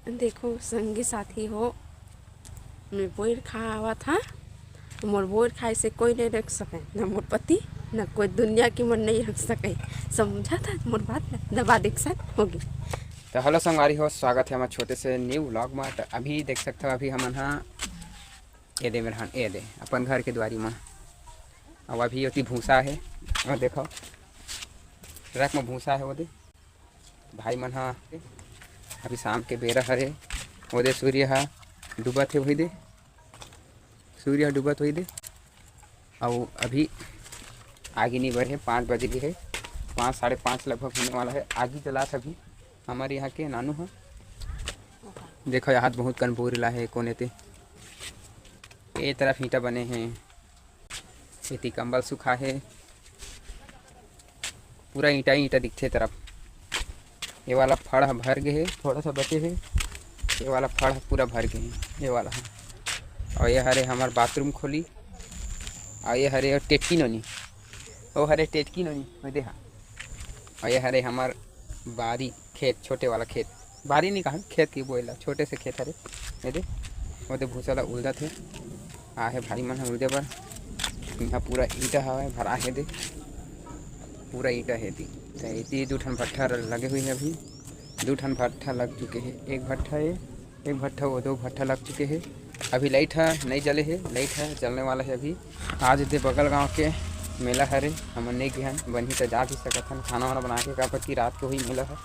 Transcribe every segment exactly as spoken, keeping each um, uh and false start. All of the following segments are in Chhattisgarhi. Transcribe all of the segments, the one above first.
देखो संगी साथी हो, मैं बोर खाए आवत हा, मोर बोर खाए से कोई नहीं रोक सके, ना मोर पति, ना कोई दुनिया के मन नहीं रोक सके। समझा था मोर बात ना? दबा देख सक होगी। तो हेलो संगवारी हो, स्वागत है हमारे छोटे से न्यू व्लॉग में। तो अभी देख सकते हो, अभी हमन हा ए दे मेरहान, ए दे अपन घर के दुआरी में। अब अभी ओती भूसा है, और देखो ट्रक में भूसा है, वो दे भाई मन हा। अभी शाम के बेरा हरे, वो दे सूर्य हा डूबत है, वही दे सूर्य हा डूबत, वही दे। अउ अभी आगी नहीं बरे, पाँच बज गए है, पाँच, साढ़े पाँच लगभग होने वाला है। आगी जलात अभी हमारे यहाँ के नानू हा। देखो यहाँ बहुत कन बोर ला है कोने ते, ए तरफ ईंटा बने हैं, एती कंबल सुखा है, पूरा ईंटा ईंटा दिखथे तरफ। ये वाला फड़ ह भर गे हे, थोड़ा सा बचे हे। ये वाला फड़ ह पूरा भर गे हे, ये वाला ह। और ये हरे हमार बाथरूम खोली, और ये हरे टेटकी नोनी, वो हरे टेटकी नोनी, मैं देहा। और ये हरे हमार बारी खेत, छोटे वाला खेत, बारी नहीं कहा, खेत की बोएला, छोटे से खेत हरे। ये दे, वो दे भूसा ला उलदत हे, आहे भाई मन ह उलदे बर। यहाँ पूरा ईंटा हवे, भरा हे दे, पूरा ईंटा हे दी। तो इतनी दू ठन भट्ठा लगे हुए हैं अभी, दू ठन भट्ठा लग चुके हैं। एक भट्ठा है, एक भट्ठा, वो दो भट्ठा लग चुके हैं। अभी लाइट है, नहीं जले है, लाइट है, जलने वाला है अभी। आज दे बगल गांव के मेला हरे, हमन नहीं गए हन, बनही तो जा भी सकत हन खाना वाना बना के, काबर कि रात के हुई मेला है।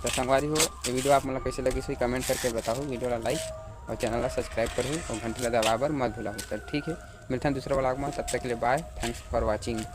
तो संगवारी हो, ये वीडियो आप मन ला कैसे लगी, कमेंट करके बताओ। वीडियो ला लाइक और चैनल ला सब्सक्राइब करो और घंटी ला दबाए बर मत भूला हो। तो ठीक है, मिलते हैं दूसरा व्लॉग में, तब तक के लिए बाय, thanks for watching।